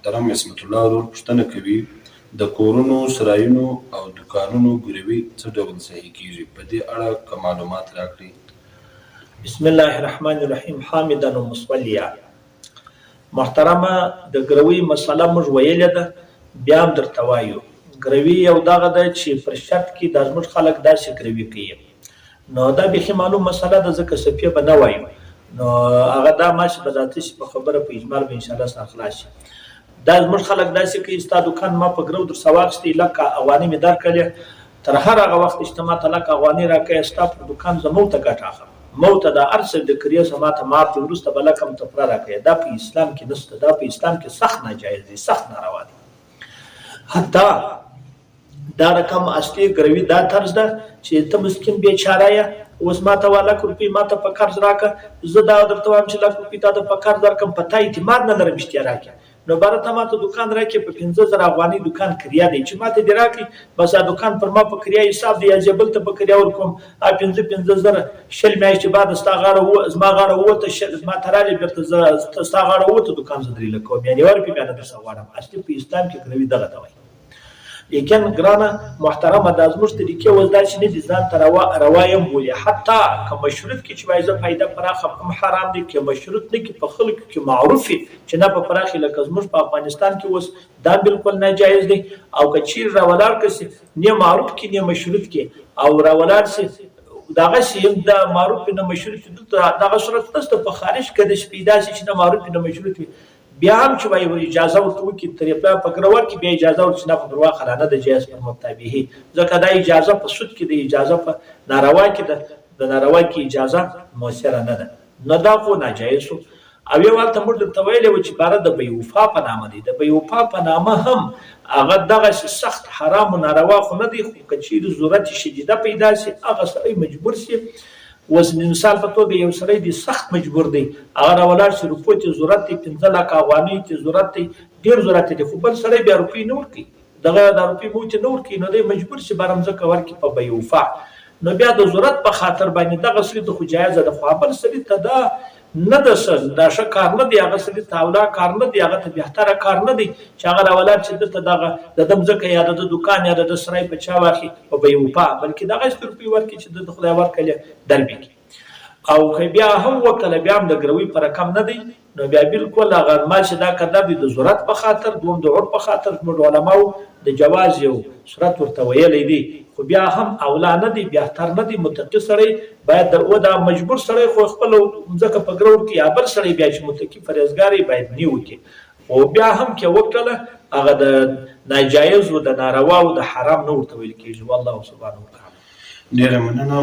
محترم عصمت الله ورور پوښتنه کوي، د کورونو، سرایونو او دوکانونو ګروي څه ډول صحیح کیږي؟ په دې اړه که معلومات راکړئ. بسم الله الرحمن الرحیم حامدا ومصلیا. محترمه، د ګروي مسله موږ ویلې ده، بیا هم درته وایو. ګروي یو دغه ده چې پر شرط کې دا زموږ خلک داسې ګروي کوي، نو دا بیخي معلوم مسله ده، ځکه سپیه به نه وایو. نو هغه دا ماشي به دا تاسې په خبره په اجمال به انشاءالله سر خلاص شي. دا زموږ خلک داسې کوي، ستا دوکان ما په ګرو درڅخه واخیستی، لکه افغانۍ مې درکړلې، تر هر هغه وخته چې ته ماته لک افغانۍ راکوې، ستا پر دوکان زه موته ګټه اخلم، موته دا هر څه د کریې څخه ماته معاف دي، وروسته به لک هم ته پوره راکوې. دا په اسلام کې نشته، دا په اسلام کې سخت ناجایز دی، سخت ناروا دی. حتی دا رقم اصلي ګروي دا طرز ده چې ته مسکین بیچاره یې، اوس ماته وا لک روپۍ ماته په قرض راکه، زه دا درته وایم چې لک روپۍ تاته په قرض درکم، په تا اعتماد نه لرم چې ته یې راکړې، نو باره ته ماته دوکان راکړې، په 5000 افغانۍ دوکان کریه دی چې ماته دې راکړي، بس دا دوکان پر ما په کریه حساب دی، یا زه بل ته په کریه ورکوم. 5-5 زره 20 میاشتې بعد ستا غاړه و زما غاړه ووته، 20 ما ته رالې، بیرته زه ستا غاړه ووته، دوکان زه درې لکوم، یعنې یوه روپۍ بیا نه درڅخه غواړم. اصلي په اسلام کې ګروي دغه ته وایي. لیکن ګرانه محترمه، دا زموږ طریقې اوس داسې نه دي، ځان ته روا روا یې هم بولي. حتی که مشروط کې چې وایي زه فایده پراخه هم حرام دی، که مشروط نه کې په خلکو کې معروف وي چې نه په پراخې، لکه زموږ په افغانستان کې اوس دا بالکل ناجایز دی. او که چیرې راولاړ که سي نه معروف کې نه مشروط کې او راولاړ سي دغه سي هم د معروف نه مشروط، دلته دغه صورت نشته. په خارج کې د پیدا سي چې نه معروف نه مشروط وي، بیا هم چې وایي اجازه ورته وکړي، تر پلا په ګرور کې بیا اجازه ورته نه په دروا خلانه د جایز پر متابعه، ځکه دا اجازه په سود کې ده، اجازه په ناروا کې ده، د ناروا کې اجازه موثره نه ده. نو دا خو ناجایز شو. او یو هلته موږ درته ویلي وو چې باره د بې وفا په نامه دی، د بې وفا په نامه هم هغه دغسې سخت حرام و ناروا خو نه دی، خو که چیرې ضرورت شدیده پیدا شي، هغه سړی مجبور شي. اوس د مثال په توګه یو سړی دی، سخت مجبور دی، هغه راولاړ شي، روپو ته ضرورت دی، 5 لکه افغانیو ته ضرورت دی، ډېر ضرورت دی، خو بل سړی بیا روپۍ نه ورکوي، دغه د روپۍ مو ته نه ورکوي، نو دی مجبور شي باره مځکه ورکړي په بې وفا. نو بیا د ضرورت په خاطر باندې دغه سړي ته خو جایزه ده، خو بل سړي ته دا نه ده څه، دا ښه کار نه دی، هغه سړي ته اولا کار نه دی، هغه ته بهتره کار نه دی چې هغه راولاړ چې ده ته دغه د ده مځکه یا د ده دوکان یا د ده سرای په چا واخلي په بې وفا، بلکې دغه روپۍ ورکړي چې ده خدای ورکړلې در بې کړي. او که بیا هم وکړه، بیا هم د ګروي په رقم نه دی، نو بیا بالکل هغه ما چې دا قدر دی د ضرورت په خاطر، دوم د عرف په خاطر زموږ علماو د جواز یو صورت ورته ویلی دی، خو بیا هم اولا نه دی، بهتر نه دی. متقي سړی باید د او دا مجبور سړی خو خپل مځکه په ګرور کې، یا بل سړی بیا چې متقي پرهېزګار باید نه وکړي، خو بیا هم کې وکړله هغه د ناجایز او د ناروا او د حرام نه ورته ویل کېږي. والله سبحانه وتعالی. ډېره مننه.